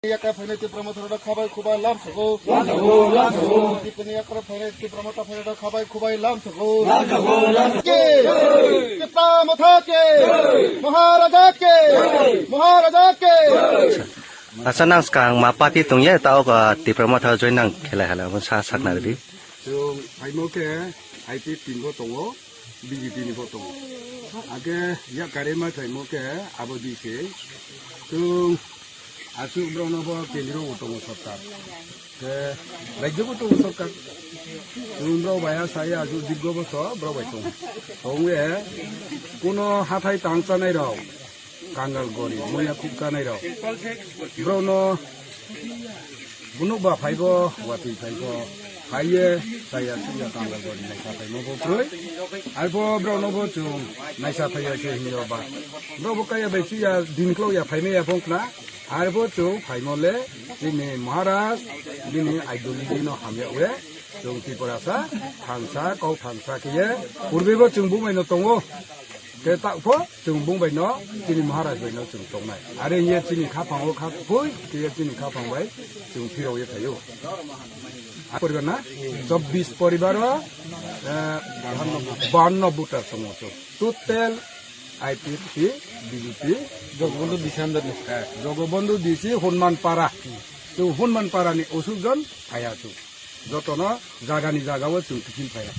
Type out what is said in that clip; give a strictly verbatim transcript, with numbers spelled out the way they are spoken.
Yakra phainai Tipra Motha rok khabai khubai lam sago. Lam sago, lam sago. Tipra ni yakra phainai Tipra Motha phainai rok khabai khubai lam sago. Lam sago, lam sago. Ke? Tipra Motha ke? Maharaja ke? Maharaja ke? Asa nang skang ma party tongya ta o ka Tipra Motha join nang khelai hala mo sa sakna di. Chwng phaimo khe I P F ni bo tongo, B J P ni bo tongo. Ake yak kare ma phaimo khe abo di se. Chwng aswk borok no bo kendro bo tongo sorkar. Khe rajyo bo tongo sorkar. Chwng borok bai ha saya aswk dirgo bosor borok bai tongo. Tongwe kuno hathai tang chanai rok. Kangal gori, muya khuk chanai rok. Borokno bunuk ba phaibo, watwi phaibo, phaiye, chaya chuya kangal gori naisa phaimo bo kwrwi. Arbo borokno bo chwng naisa phaiya se hinyo ba. Borok bo kaya bai chuya din klo ya phaimaya bongkna. Arbo chwng phaimo le bini Maharaj, bini ideology no hamya we. Chwng Tiprasa, thangsa, kau thangsa khiye, purbi bo chwng bumai no tongo. Khe takpho chwng bung bai no chini Maharaj bai no chwng tongnai. Are hiye chini khaphang o kha phui, hiye chini khaphang bai chwng phirok ye phaio. A poribar na? Chobbish poribar o, eh, banno voter tongo chwng. Total I P F T, B J P, Jogobondhu D C under ni. Eh, Jogobondhu D C Hunman Para. Chwng Hunman Para ni usuk jon phaiya chwng. Jotono jaga ni jaga o chwng tikin phaiya.